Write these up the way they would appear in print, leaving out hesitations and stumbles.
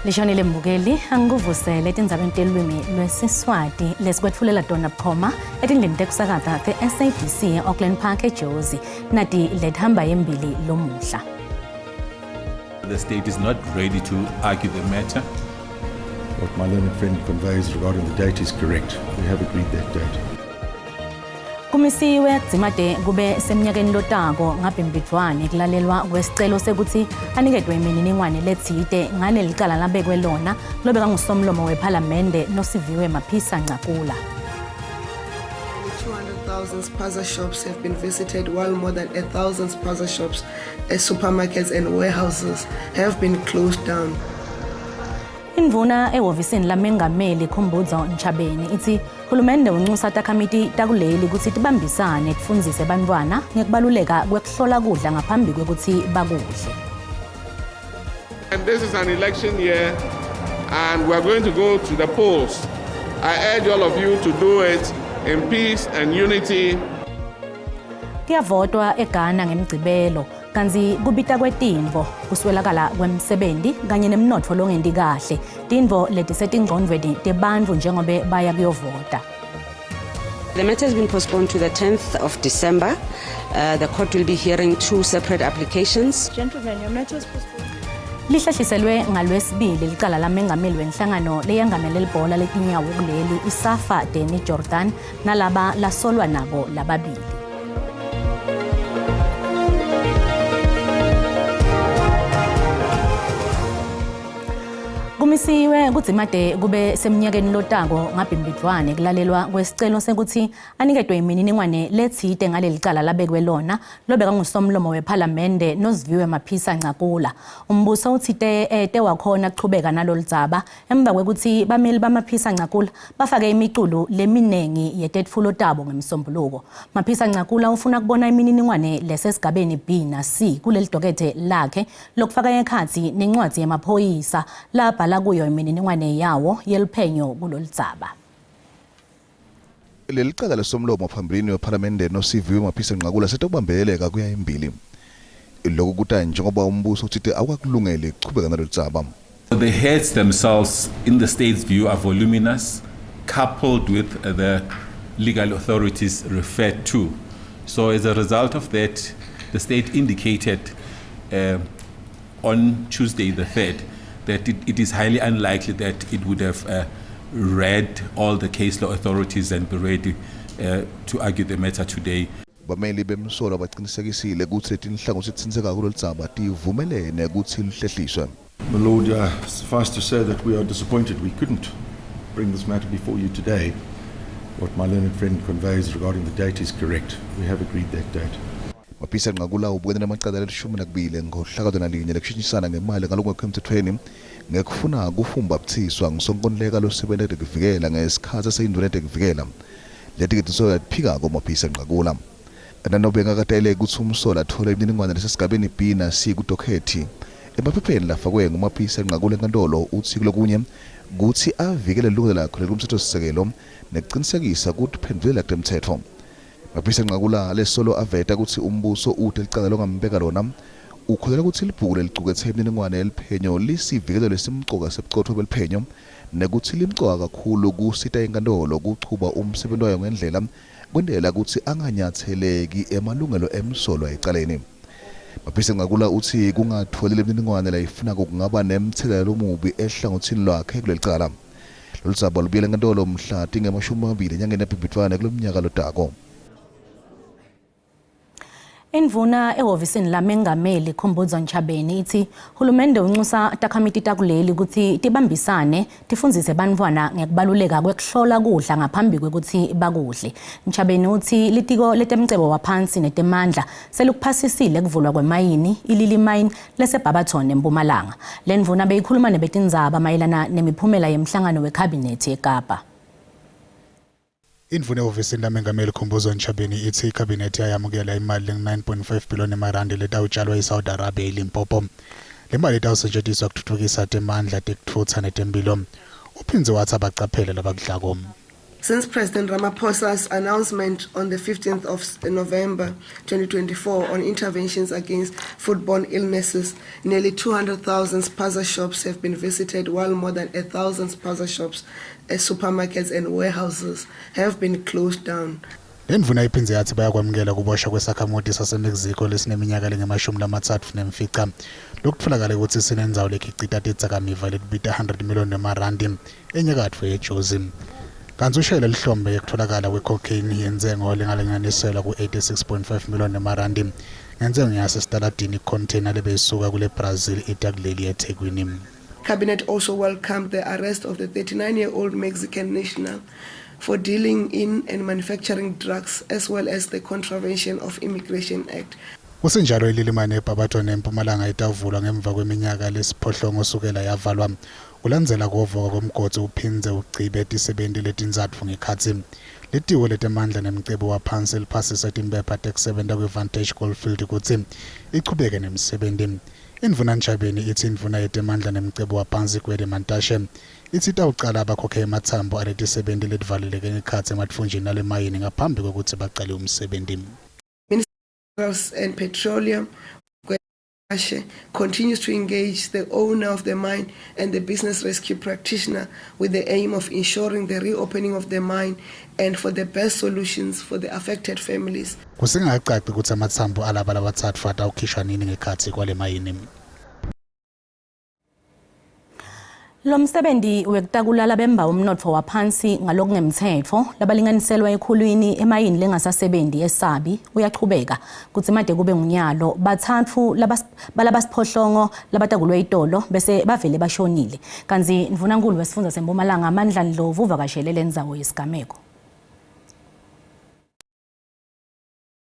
Lishonile mbukeli angikuvusele etindzabeni telulwimi lwesiSwati lesikwetfulela tona bukhoma etindlini tekusakata the-SABC e-Auckland Park eJozi nati lethamba yembili lomuhla. The state is not ready to argue the matter. What my learned friend conveys regarding the date is correct. We have agreed that date. Kumisiwe kudzimate kube semnyakeni lotako ngabhimbidvwane kulalelwa kwesicelo sekuthi aniketwe imininingwane letsite ngaleli cala labekwe lona lobekangusomlomo wephalamende Nosiviwe Mapisa Nqakula. 200,000 spaza shops have been visited, while more than 1,000 spaza shops, supermarkets and warehouses have been closed down. Indvuna ehhovisini lamengameli Khumbudzo Ntshavheni itsi hulumende unxusa takhamiti takuleli kutsi tibambisane tifundzise bantfwana ngekubaluleka kwekuhlola kudla ngaphambi kwekutsi bakudle. And this is an election year and we are going to go to the polls. I urge all of you to do it in peace and unity. Kuyavotwa eGhana ngemgcibelo kantsi kubita kwetintfo kuswelakala kwemsebenti kanye nemnotfo longenti kahle tintfo letisetingcondvweni tebantfu njengobe baya kuyovota. The matter has been postponed to the 10th of December. The court will be hearing two separate applications. Gentlemen, your matter is postponed. Lihlehliselwe ngalwesibili licala lamengameli wenhlangano leyengamele libhola letinyawo kuleli iSAFA Danny Jordaan nalaba lasolwa nabo lababili. Kumisiwe kudzimate kube semnyakeni lotako ngabhimbidvwane kulalelwa kwesicelo sekuthi aniketwe imininingwane letsite ngaleli cala labekwe lona lobekangusomlomo wephalamende Nosiviwe Mapisa Nqakula. Umbuso utsite ete wakhona kuchubeka nalolu dzaba emva kwekutsi bameli baMaphisa Nqakula bafake imiculu leminingi yetetfulo tabo ngemsombuluko. Maphisa Nqakula ufuna kubona imininingwane lesesigabeni B na C kuleli dokethe lakhe lokufaka ekhatsi nencwadzi yemaphoyisa labhala kuyo imininingwane yawo yeluphenyo kulolu dzaba. Leli cala lesomlomo phambilini wephalamende Nosiviwe Mapisa Nqakula setokubambeleleka kuya embili. Lokhu kuta njengoba umbuso utsite awukakulungeli kuchubeka nalolu dzaba. The heads themselves, in the state's view, are voluminous, coupled with the legal authorities referred to. So as a result of that, the state indicated on Tuesday the 3rd that it is highly unlikely that it would have read all the case law authorities and be ready to argue the matter today. Bameli bemsolwa baqinisekisile kutsi letinhlangothi letitsintsekako kulolu dzaba tivumelene kutsi luhlehliswe. My Lord, suffice to say that we are disappointed we couldn't bring this matter before you today. What my learned friend conveys regarding the date is correct. We have agreed that date. Mapisa Nqakula ubukene namacala lalishumi nakubili ngohlakazwa nalinye lekushintshisana ngemali ngalokungekho emthethweni ngekufuna kufumbapthiswa ngusonkontileka losebenta tekuvikela ngesikhatsi aseyindvuna yetekuvikela. Leti ke tinsolelo latiphikako Mapisa Nqakula. Nanobe ngakatayeleki kutsi umsolwa atfole imininingwane lesesigabeni B na C kudokhethi emaphepheni lafakwe nguMapisa Nqakula enkantolo utsi kulokunye kutsi avikele lilungelo lakhe lelikumtsetfosisekelo nekucinisekisa kutiphendvulela kutemtsetfo. Mapisa Nqakula lesolo aveta kutsi umbuso ute licala longambeka lona ukholelwa kutsi libhuku lelicuketse imininingwane yeliphenyo lisivikelo lesimcoka sebucotfo beliphenyo nekutsi limcoka kakhulu kusita inkantolo kuchuba umsebenti wayo ngendlela kwentela kutsi anganyatseleki emalungelo emsolwa ecaleni. Mapisa Nqakula utsi kungatfoli lemininingwane layifunako kungaba nemtselela lomubi ehlangotsini lwakhe kuleli cala. Lolu dzaba lubuyela enkantolo mhla tingemashumi mabili enyangeni yaBhimbidvwane kulomnyaka lotako. Indvuna ehhovisini lamengameli Khumbudzo Ntshavheni itsi hulumende unxusa takhamiti takuleli kutsi tibambisane tifundzise bantfwana ngekubaluleka kwekuhlola kudla ngaphambi kwekutsi bakudle. Ntshavheni utsi litiko letemcebo waphansi netemandla selikuphasisile kuvulwa kwemayini iLily Mine leseBarberton eMpumalanga. Lendvuna beyikhuluma nebetindzaba mayelana nemiphumela yemhlangano wekhabhinethi eKapa. Indvuna ehhovisini lamengameli Khumbudzo Ntshavheni itsi ikhabhinethi yayamukela imali lengu-9.5 billion emarandi letawutshalwa eSaudi Arabia eLimpopo. Le mali itawusetjentiswa kutfutfukisa temandla tekutfutsa netemphilo. Uphindze watsi abacaphele labakudlako. Since President Ramaphosa's announcement on the 15th of November 2024 on interventions against foodborne illnesses, nearly 200,000 spaza shops have been visited, while more than 1,000 spaza shops, supermarkets and warehouses have been closed down. Lendvuna iphindze yatsi bayakwamukela kuboshwa kwesakhamuti saseMexico lesineminyaka lengama-35 lokutfolakale kutsi sinendzawo lekhicita tidzakamiva letibita 100 million emarandi enyakatfo yeJozi. Kantsi ushayela lihlombe yekutfolakala kwe-cocaine yentsengo lengalinganiselwa ku-86.5 million emarandi ngentsengo yasesitaladini icontainer lebeyisuka kule Brazil ita kuleli eThekwini. Cabinet also welcomed the arrest of the 39-year-old Mexican national for dealing in and manufacturing drugs as well as the contravention of Immigration Act. Kusenjalo iLillimani eBarberton eMpumalanga itawuvulwa ngemva kweminyaka lesiphohlongo sukela yavalwa kulandzela kuwovoka kwemgodzi uphindze ugcibe tisebenti letintsatfu ngekhatsi. Litiko letemandla nemcebo waphansi liphasise timphepha tekusebenta kwe-Vantage Goldfield kutsi ichubeke nemsebenti. Indvuna Ntshavheni itsi indvuna yetemandla nemcebo waphansi Gwede Mantashe itsi itawucala abakhokhe ematsambo aletisebenti letivaleleke ngekhatsi ematfunjini alemayini ngaphambi kwekutsi bacale umsebenti. Minerals and Petroleum continues to engage the owner of the mine and the business rescue practitioner with the aim of ensuring the reopening of the mine and for the best solutions for the affected families. Kusengacaci kutsi amatsambo alaba labatsatfu atawukhishwa nini ngekhatsi kwale mayini. Lo msebenti wekutakulala bemba umnotfo waphansi ngalokungemtsetfo labalinganiselwa ekhulwini emayini lengasasebenzi eSabi uyachubeka kutsi made kube ngunyalo batsatfu balabasiphohlongo labatakulwe itolo bese bavele bashonile kantsi ndvunankulu wesifundza seMpumalanga Mandla Ndlovu uvakashele lendzawo yesigameko.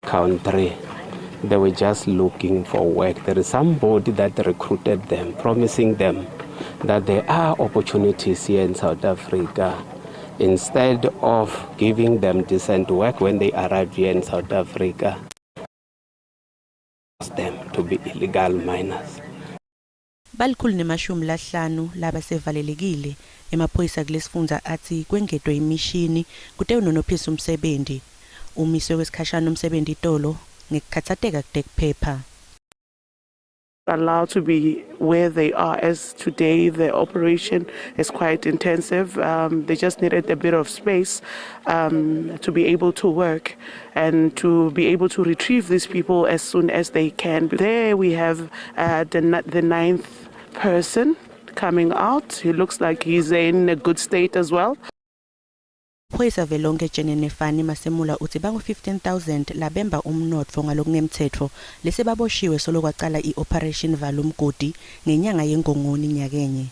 Country. They were just looking for work. There is somebody that recruited them, promising them that there are opportunities here in South Africa. Instead of giving them decent work when they arrived here in South Africa, them to be illegal miners. 150 labasevalelekile emaphoyisa kulesifundza atsi kwengetwe imishini kute unonophisa umsebenzi umiswe kwesikhashana umsebenzi itolo ngekukhatsateka kutekuphepha. Allowed to be where they are, as today the operation is quite intensive. They just needed a bit of space to be able to work and to be able to retrieve these people as soon as they can. There we have the ninth person coming out. He looks like he's in a good state as well. Phoyisa velonke Jenene Fannie Masemola utsi bangu-15 000 labemba umnotfo ngalokungemtsetfo lesebaboshiwe solo kwacala i-Operation Vala Umgodi ngenyanga yeNgongoni nyakenye.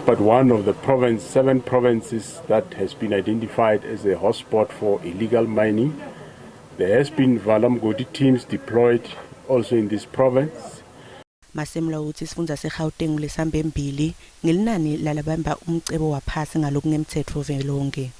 But one of the province, seven provinces that has been identified as a hotspot for illegal mining. There has been Vala Umgodi teams deployed also in this province. Masemola utsi sifundza seGauteng lesambe embili ngelinani lalabamba umcebo waphasi ngalokungemtsetfo velonke.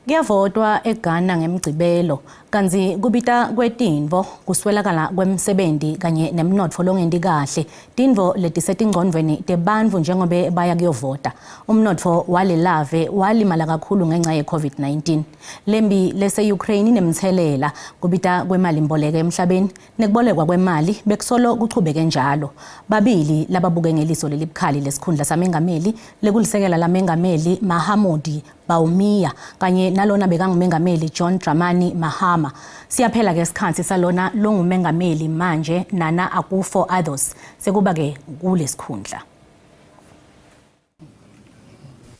Kuyavotwa eGhana ngemgcibelo kantsi kubita kwetintfo kuswelakala kwemsebenzi kanye nemnotfo longenti kahle tintfo letisetingcondvweni tebantfu njengobe baya kuyovota. Umnotfo walelave walimala kakhulu ngenca ye-COVID-19. Lempi lese-Ukraine inemtselela kubita kwemalimboleko emhlabeni nekubolekwa kwemali bekusolo kuchubeke njalo. Babili lababuke ngeliso lelibukhali lesikhundla samengameli lekulisekela lamengameli Mahamudi Bawumia kanye nalona bekangumengameli John Dramani Mahama. Siyaphela ke isikhathi salona longumengameli manje Nana Akufo-Addo sekuba ke kulesikhundla.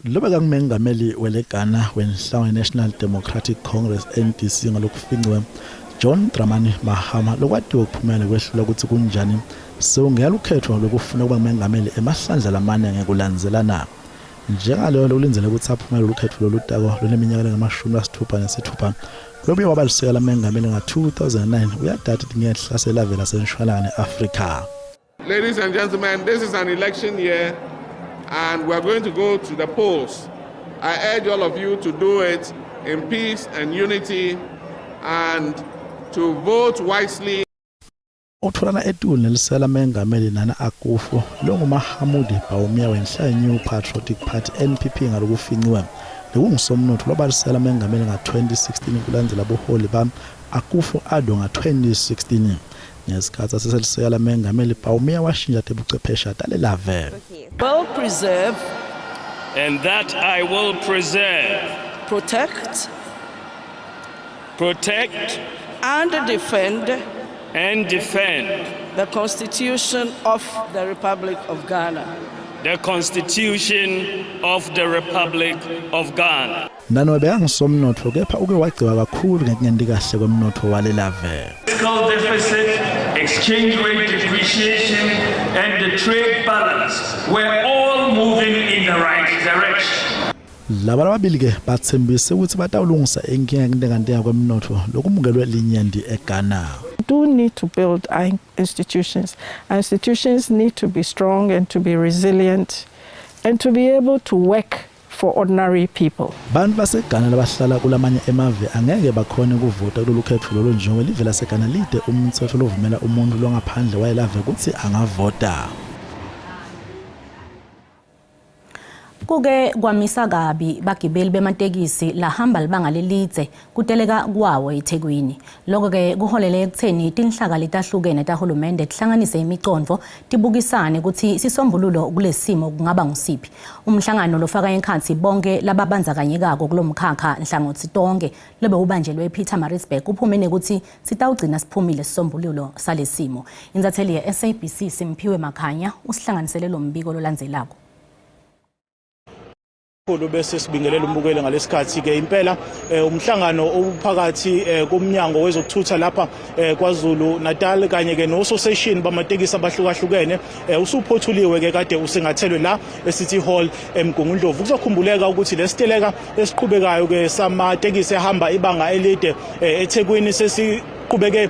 Lobe kangumengameli weleGhana wenhlangano National Democratic Congress, NDC ngalokufinciwe, John Dramani Mahama, lokwatiwe ukuphumela kwehlula ukuthi kunjani sewungela ukhetho lokufuna ukuba ngumengameli emahlandla lamane ngekulandzelana njengaleyo lokulindzeleke ukuthi aphumele lolu khetho lolutako. Loneminyaka lengama-66 lobuye waba lisekela mengameli nga-2009 uyadada tingehlasela vela sentshonalanga ne-Afrika. Ladies and gentlemen, this is an election year and we're going to go to the polls. I urge all of you to do it in peace and unity and to vote wisely. Utfolana etulu nelisela mengameli Nana Akufo longuMahamudi Bawumia wenhla New Patriotic Party NPP ngalokufinciwe lekungusomnotfo lwabalisela mengameli nga-2016 kulandzela buholi ba Akufo Addo nga-2016. Ngesikhatsi aseseliseka mengameli Bawumia washintsha tebuchwephesha talelave. Will preserve and that I will preserve, protect, protect, and defend and defend the Constitution of the Republic of Ghana. The Constitution of the Republic of Ghana. Nanobe bekangisomnotfo kepha uke wagciwa kakhulu ngekungenti kahle kwemnotfo walelave. Fiscal deficit, exchange rate depreciation, and the trade balance were all moving in the right direction. Laba lababili ke batsembise ukuthi batawulungisa inkinga yekuntengantenga kwemnotfo lokumukelwe linyenti eGhana. Do need to build our institutions. Our institutions need to be strong and to be resilient and to be able to work for ordinary people. Bantfu baseGhana labahlala kulamanye emave angeke bakhone kuvota kulolu khetfo lolu njengoba live laseGhana lite umtsetfo lovumela umuntfu longaphandle wayelave kutsi angavota. Kuke kwamisa kabi bagibeli bematekisi lahamba libanga lelidze kuteleka kwawo eThekwini. Lokho-ke kuholele ekutheni tinhlaka letahlukene tahulumende tihlanganise imicondvo tibukisane kutsi sisombululo kulesimo kungaba ngusiphi. Umhlangano lofaka enkhatsi bonke lababandzakanyekako kulomkhakha nhlangothi tonke lobewubanjelwe ePietermaritzburg uphume nekutsi sitawugcina siphumile sisombululo salesimo. Intatheli ye-SABC Simphiwe Makhanya usihlanganisele lo mbiko lolandzelako. Kakhulu bese sibingelela umbukeli ngalesikhathi ke impela eh, umhlangano obuphakathi eh, komnyango wezokuthutha lapha eh, KwaZulu Natal kanye ke nososeshini bamatekisi abahlukahlukene usuphothuliwe ke kade usingathelwe la eCity Hall eMgungundlovu. Kuzokhumbuleka ukuthi lesiteleka esiqhubekayo ke samatekisi ehamba ibanga elide eThekwini sesi qhubeke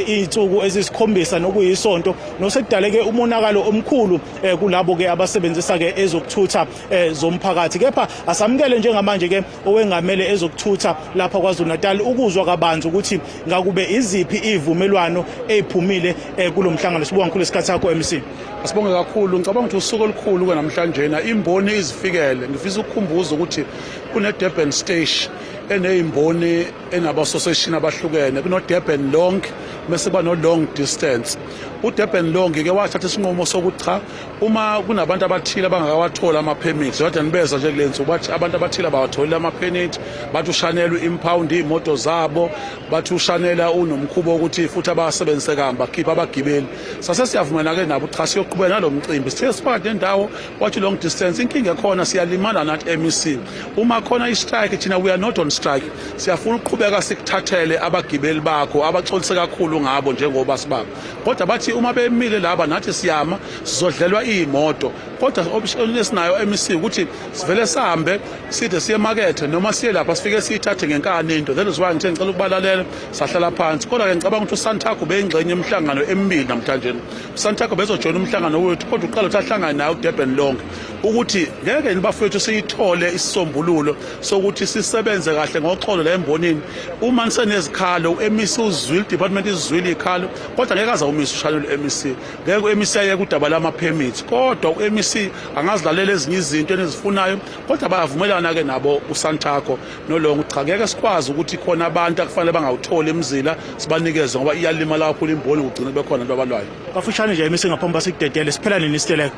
izinsuku ezisikhombisa nokuyisonto nosekudaleke umonakalo omkhulu kulabo ke abasebenzisa ke ezokuthutha eh, zomphakathi. Kepha asamukele njengamanje ke owengamele ezokuthutha lapha KwaZulu Natal ukuzwa kabanzi ukuthi ngakube iziphi izivumelwano eziphumile eh, kulomhlangano. Sibonga kakhulu isikhathi sakho MC. Asibonge kakhulu. Ngicabanga ukuthi usuku olukhulu ke namhlanje na imboni izifikele. Ngifisa ukukhumbuza ukuthi kune Durban Station enezimboni enabasoseshini abahlukene, kuno-Durban Long bese kuba no-long distance. U-Durban Long ke wathatha isinqumo sokuthi cha, uma kunabantu abathile abangakawatholi ama-permit, kade nibeza nje kule nsuku bathi abantu abathile abawatholile ama-permit, bathi ushanela u-impound iy'moto zabo, bathi ushanela unomkhuba wokuthi futhi abasebenzise kabi bakhiphe abagibeli. Sase siyavumela-ke nabo cha, siyoqhubeka nalo mcimbi. Sithe siphakathi nendawo wathi long distance inkinga ekhona siyalimala nathi MEC. Uma khona i-strike thina we are not on strike, siyafuna ukuqhubeka sikuthathele abagibeli bakho abaxolise kakhulu ngabo njengoba sibaba, kodwa bathi uma bemile laba nathi siyama, sizodlelwa iy'moto. Kodwa option esinayo MEC ukuthi sivele sihambe side siye emakethe noma siye lapha sifike siyithathe ngenkani into. That is why ngithe ngicela ukubalalela, sahlala phansi. Kodwa-ke ngicabanga ukuthi uSantago beyingxenye yemihlangano emibili namhlanje. USantago bezojoyina umhlangano wethu, kodwa uqala ukuthi ahlangane naye uDurban lonke ukuthi ngeke yini bafowethu siyithole isisombululo sokuthi sisebenze kahle ngoxolo la embonini. Uma nisenezikhalo u-MEC uzwile, department izwile iy'khalo, kodwa ngeke aze awumise ushayela u-MEC. Ngeke u-MEC ayeke udaba lama-permit, kodwa u-MEC angazilalela ezinye izinto enizifunayo. Kodwa bayavumelana-ke nabo uSantago nolongo, cha ngeke sikwazi ukuthi khona abantu akufanele bangawutholi imizila sibanikeze, ngoba iyalimala kakhulu imboni, kugcine bekhona abantu abalwayo. Kafushane nje MEC ngaphambi basikudedele, siphela nini isiteleka?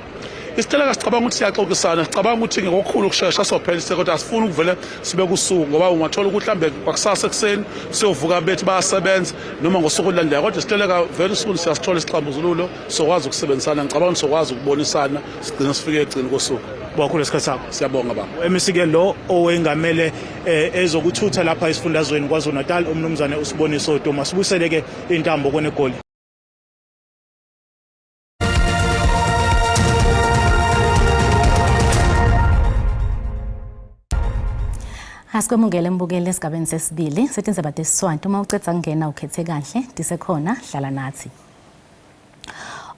Isiteleka sicabanga ukuthi siyaxoxisana, sicabanga ukuthi ngokukhulu ukushesha sophela isiteleka, kodwa asifuni ukuvele sibe kusuku, ngoba ungathola ukuthi mhlambe kwakusasa ekuseni siyovuka bethi bayasebenza noma ngosuku olulandelayo. Kodwa isiteleka vele usuku siyasithola isixambululo, sokwazi ukusebenzisana, ngicabanga ukuthi sokwazi ukubonisana sigcine sifike egcini kosuku. Kakhulu isikhathi sakho. Siyabonga baba. MEC ke lo owengamele ezokuthutha lapha esifundazweni KwaZulu Natal umnumzane uSiboniso Duma. Sibuyisele ke intambo kwenegoli. Asikwemukele mbukeli esigabeni sesibili setindzaba tesiswati. Uma ucedza kungena ukhethe kahle, tisekhona, hlala nathi.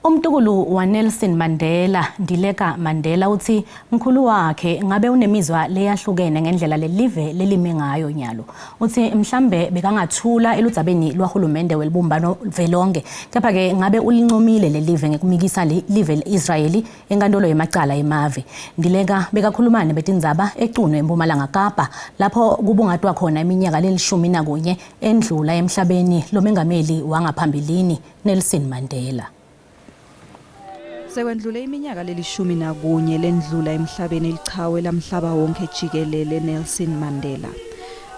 Umtukulu waNelson Mandela, Ndileka Mandela uthi mkhulu wakhe ngabe unemizwa leyahlukene ngendlela lelive lelime ngayo nyalo. Uthi mhlambe bekangathula eludzabeni lwahulumende welibumbano velonke, kepha-ke ngabe ulincomile lelive ngekumikisa live le-Israyeli enkantolo yemacala emave. Ndileka bekakhuluma nebetindzaba eCunu eMpumalanga Kapa lapho kubungatwa khona iminyaka lelishumi nakunye endlula emhlabeni lomengameli wangaphambilini Nelson Mandela. Sekwendlule iminyaka lelishumi nakunye lendlula emhlabeni lichawe lamhlaba wonke jikelele Nelson Mandela.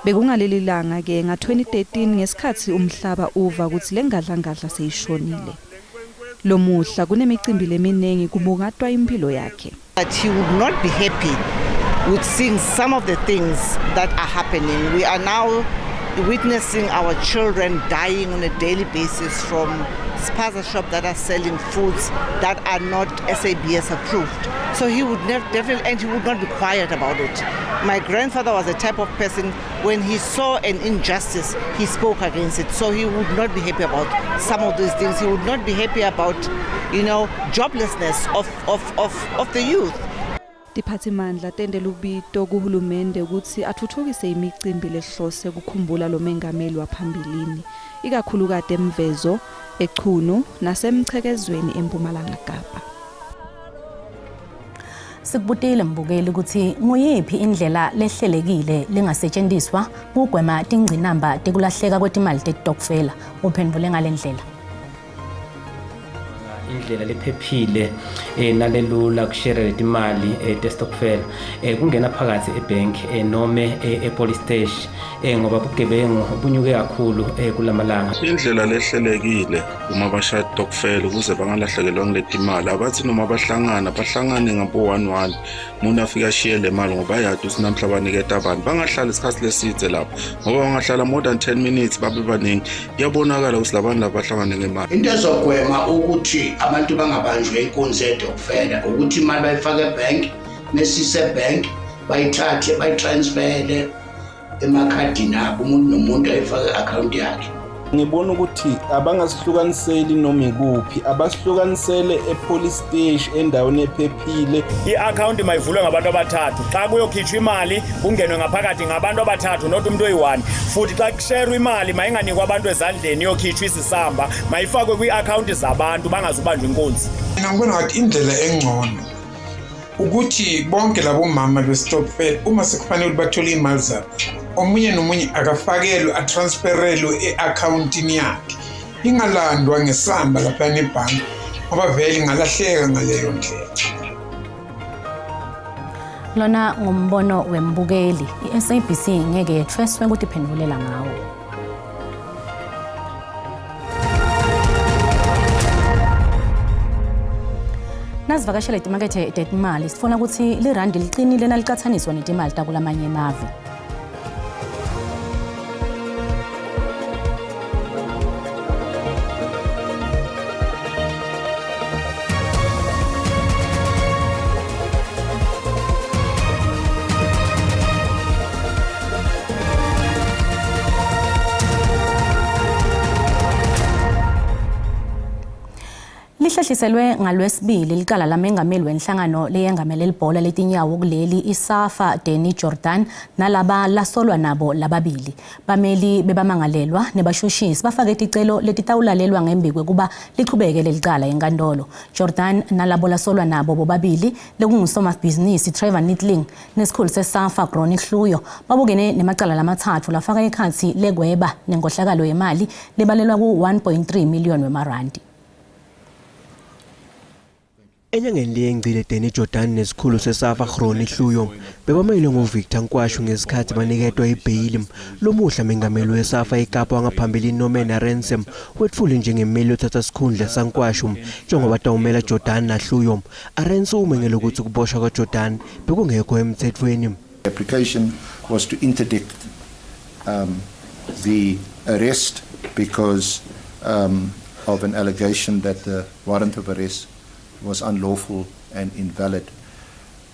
Bekungaleli langa ke nga-2013 ngesikhathi umhlaba uva ukuthi lengadlangadla seyishonile. Lomuhla kunemicimbi leminingi kubungatwa impilo yakhe. But he would not be happy with seeing some of the things that are happening. We are now witnessing our children dying on a daily basis from spaza shop that are selling foods that are not SABS approved. So he would never, definitely, and he would not be quiet about it. My grandfather was a type of person, when he saw an injustice, he spoke against it. So he would not be happy about some of these things. He would not be happy about, joblessness of the youth. Tiphathimandla tente lubito kuhulumende ukuthi athuthukise imicimbi lehlose kukhumbula lo mengameli waphambilini, ikakhulukati eMvezo, eChunu naseMchekezweni eMpumalanga Kapa. Sikubutile mbukeli ukuthi nguyiphi indlela lehlelekile lengasetshenziswa kugwema tingcinamba tekulahleka kwetimali tetitokfela. Uphendvule ngale ndlela. Indlela lephephile nalelula kushare letimali testokfela kungena phakathi ebank nome e-police station ngoba bugebengu bunyuke kakhulu kulamalanga. Indlela lehlelekile uma bashaya itokfela ukuze bangalahlekelwa ngileti mali, abathi noma bahlangana bahlangane ngabo 1-1, umuntu afike ashiye le mali ngoba ayadi ukuthi namhla baniketa abantu. Bangahlali isikhathi leside lapho ngoba bangahlala more than 10 minutes babe baningi, kuyabonakala ukuthi labantu laba bahlangane ngemali. Into ezogwema ukuthi abantu bangabanjwe inkunzi etokfela ukuthi imali bayifake ebhenki, mesise-bank bayithathe bayitransfere emakhadini abo, umuntu nomuntu ayifake i-akhawunti yakhe. Ngibona ukuthi abangasihlukaniseli noma ikuphi, abasihlukanisele e-police station endaweni ephephile. I-akhawunti mayivulwe ngabantu abathathu. Xa kuyokhitshwa imali kungenwe ngaphakathi ngabantu abathathu, not umuntu oyi-one. Futhi xa kusherwa imali mayinganikwa abantu ezandleni, iyokhitshwa isisamba, mayifakwe kwii-akhawunti zabantu, bangazubanjwa inkunzi. Mina ngibona ngathi indlela engcono ukuthi bonke labo mama bestokfela, uma sekufanele ukuthi bathole iy'mali zabo, omunye nomunye akafakelwe, atransferelwe e-akhawuntini yakhe, ingalandwa ngesamba laphayana ebhanki ngoba vele ingalahleka ngaleyo ndlela. Lona ngumbono wembukeli. I-SABC ngeke yethweswe ukuthi iphendulela ngawo. Nasivakashela timakethe tetimali sifuna ukuthi lirandi liqinile nalicathaniswa netimali takulamanye emave. Lihlehliselwe ngalwesibili licala lamengameli wenhlangano leyengamele libhola letinyawo kuleli iSAFA Danny Jordaan nalaba lasolwa nabo lababili. Bameli bebamangalelwa nebashushisi bafake ticelo letitawulalelwa ngembi kwekuba lichubeke lelicala enkantolo. Jordaan nalabo lasolwa nabo bobabili lekungusomabhizinisi Trevor Neethling nesikhulu seSAFA Gronie Hluyo babukene nemacala lamathathu lafaka ekhatsi lekweba nenkohlakalo yemali lebalelwa ku-1.3 million wemarandi. Enyangeni leyengcile Danny Jordaan nesikhulu seSAFA Gronie Hluyo bebamelwe nguVictor Nkwashu ngesikhathi baniketwa ibheyili. Lomuhla mengameli weSAFA eKapa wangaphambilini Norman Arendse wetfule njengemmeli othatha sikhundla saNkwashu njengoba tawumela Jordaan naHluyo. Arendse ume ngelokuthi kuboshwa kwaJordaan bekungekho emthethweni. The application was to interdict the arrest because of an allegation that the warrant of arrest was unlawful and invalid.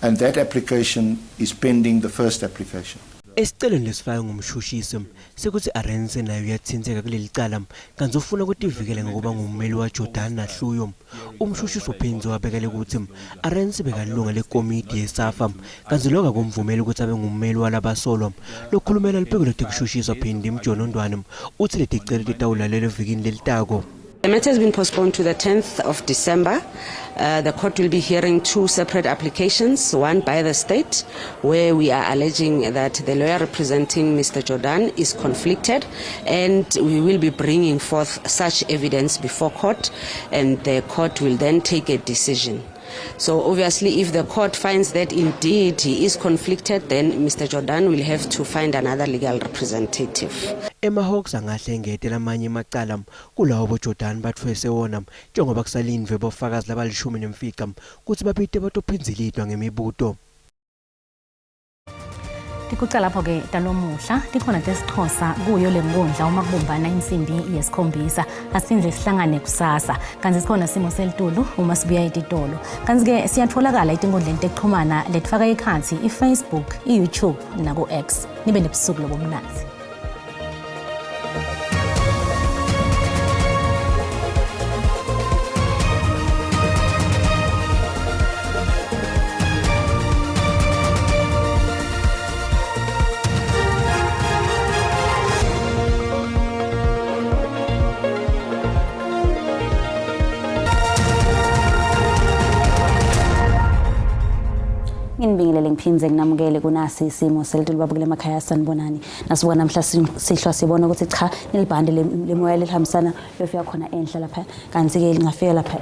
And that application is pending the first application. Esicelweni lesifakwe ngumshushisi sekutsi Arendse naye uyatsintseka kuleli cala kantsi ufuna kutivikela ngekuba ngummeli waJordaan naHluyo. Umshushisi uphindze wabeka lekutsi Arendse bekalilunga lekomidi yeSAFA kantsi loko akumvumeli kutsi abe ngummeli walabasolwa. Lokhulumela luphiko lwetekushushiswa Phindi Mjonondwane utsi leticelo titawulalelwa evikini lelitako. The matter has been postponed to the 10th of December. The court will be hearing two separate applications, one by the state, where we are alleging that the lawyer representing Mr. Jordaan is conflicted, and we will be bringing forth such evidence before court, and the court will then take a decision. So obviously, if the court finds that indeed he is conflicted, then Mr. Jordaan will have to find another legal representative. Ema-Hawks angahle engete lamanye emacala kulawo boJordaan batfwese wona njengoba kusalindvwe bofakazi labalishumi nemfica kutsi babite batophindzilitwa ngemibuto. Tiguca lapho-ke talomuhla tikhona tesiXhosa kuyo le nkundla uma kubumbana insimbi yesikhombisa. Asiphinde sihlangane kusasa. Kanti sikhona simo selitulu uma sibuya etitolo. Kanti-ke siyatholakala etinkundleni tekuxhumana letifaka ekhatsi i-Facebook, i-YouTube naku-X. Nibe nebusuku lobumnandzi. Nginibingelele ngiphindze nginamukele kunasi isimo selitulu babukele emakhaya sanibonani. Nasibuka namhla sihlwa sibona ukuthi cha nelibhande lemoya lelihambisana liyofika khona enhla lapha kanti-ke lingafika lapha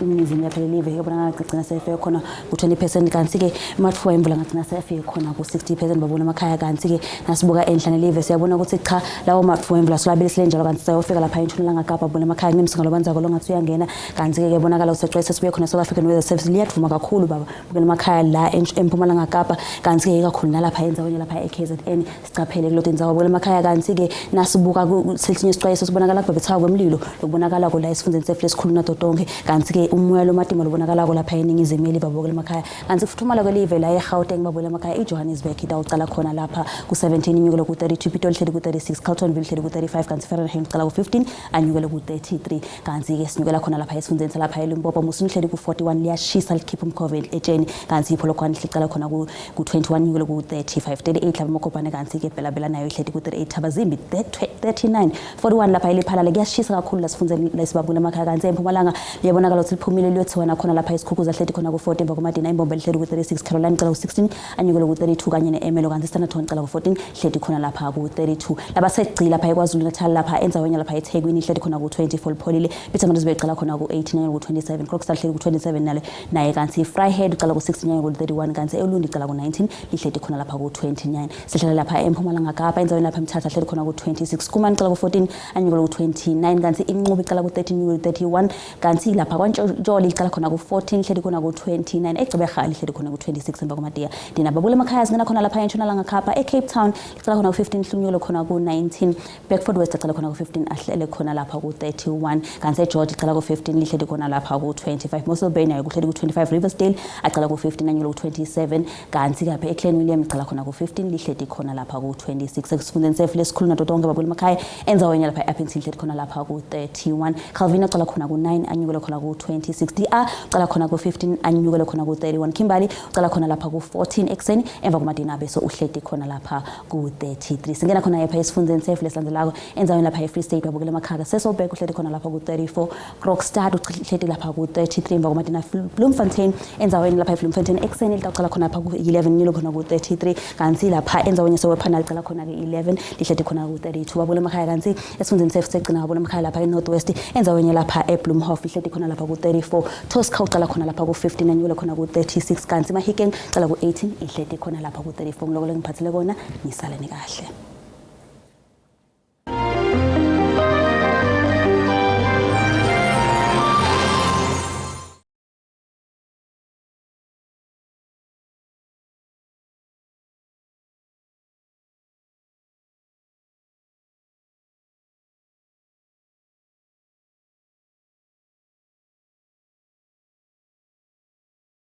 eningizimu lapha lelive kuyobonakala gcina seyifike khona ku-20 percent kanti-ke amathuba emvula ngagcina seyafike khona ku-60 percent babona emakhaya kanti-ke nasibuka enhla nelive siyabona ukuthi cha lawo mathuba emvula solabilisile njalo kanti sayofika lapha entshonalanga kapa babona emakhaya kunemsinga lobanzako longathi uyangena kanti-ke kuyabonakala usexwayisa sibuye khona South African Weather Service liyadvuma kakhulu baba bukela emakhaya la empumalanga kapa kanti-ke ikakhulu nalapha endaweni lapha e-KZN sicaphele kulo tindzawo bukela emakhaya kanti-ke nasibuka sesinye isixwayiso sibonakala kubhebhetheka kwemlilo lokubonakalako la esifundzeni setfu lesikhulu nato tonkhe kanti-ke umoya lomatima lobonakalako lapha eningizimu yelive babukela emakhaya kanti kufuthumala kwelive la eGauteng babukela emakhaya iJohannesburg itawucala khona lapha ku-17 inyukele ku-32 Pitoli hleli ku-36 Carltonville hleli ku-35 kanti Fahrenheit icala ku-15 anyukele ku-33 kanti-ke sinyukela khona lapha esifundzeni salapha eLimpopo Musina uhleli ku-41 liyashisa likhipha umkhova etsheni kanti iPolokwane licala khona ku-21 nyukele ku-35 38 lapha eMokopane kanti-ke Bela-Bela nayo ihleli ku-38 Thabazimbi 39 41 lapha eLephalale kuyashisa kakhulu lasifundzeni lesibabule emakhaya kanti eMpumalanga liyabonakala ukuthi liphumile liyothiwa nakhona lapha eSikhukuza hleli khona ku-40 emva kwamadina iMbombo lihleli ku-36 Caroline icala ku-16 anyukele ku-32 kanye ne-Ermelo kanti iStanderton icala ku-14 hleti khona lapha ku-32 labasegci lapha eKwaZulu Natal lapha endzaweni lapha eThekwini hleti khona ku-24 lipholile Pietermaritzburg icala khona ku-18 ku-27 Kokstad hleti ku-27 nale naye kanti Vryheid icala ku-16 ku-31 kanti eUlundi icala ku-19 lihleti khona lapha ku-29 sihlala lapha eMpumalanga Kapa endzaweni lapha eMthatha hleti khona ku-26 Kumani icala ku-14 anyukele ku-29 kanti iNqube icala ku-13 ku-31 kanti lapha kwaNtsholi icala khona ku-14 hleli khona ku-29 eGqeberha lihleli khona ku-26 emva kwamadiya ndina babula emakhaya singena khona lapha entshonalanga Kapa eCape Town licala khona ku-15 hlunyulo khona ku-19 Bedford West icala khona ku-15 ahlele khona lapha ku-31 kanti eGeorge icala ku-15 lihleli khona lapha ku-25 Mossel Bay nayo kuhleli ku-25 Riversdale acala ku-15 anyulo ku-27 kanti kapha eClan William icala khona ku-15 lihleli khona lapha ku-26 esifundeni sefu lesikhulu nato tonke babula emakhaya endzaweni lapha e-Upington ihleli khona lapha ku-31 Calvin ucala khona ku-9 anyukele khona ku-26 DR ucala khona ku-15 anyukele khona ku-31 Kimberley ucala khona lapha ku-14 ekuseni emva kwamadina abe so uhleti khona lapha ku-33 singena khona lapha esifundzeni sefu lesilandzelako endzaweni lapha e-Free State babukela emakhaya Sasolburg uhleti khona lapha ku-34 Krogstad uhleti lapha ku-33 emva kwamadina Bloemfontein endzaweni lapha eBloemfontein ekuseni litawucala khona lapha ku-11 nyulo khona ku-33 kanti lapha endzaweni yaseWepanel licala khona ke-11 lihleti khona ku-32 babukela emakhaya kanti esifundzeni setfu segcina ngabona emakhaya lapha e-North West endzaweni lapha eBloemhof ihleti khona lapha ku-34 Tosca ucala khona lapha ku-15 anyukele khona ku-36 kanti Mahikeng cala ku-18 ihleti khona lapha ku-34 ngiloko lengiphathele kona nisaleni kahle.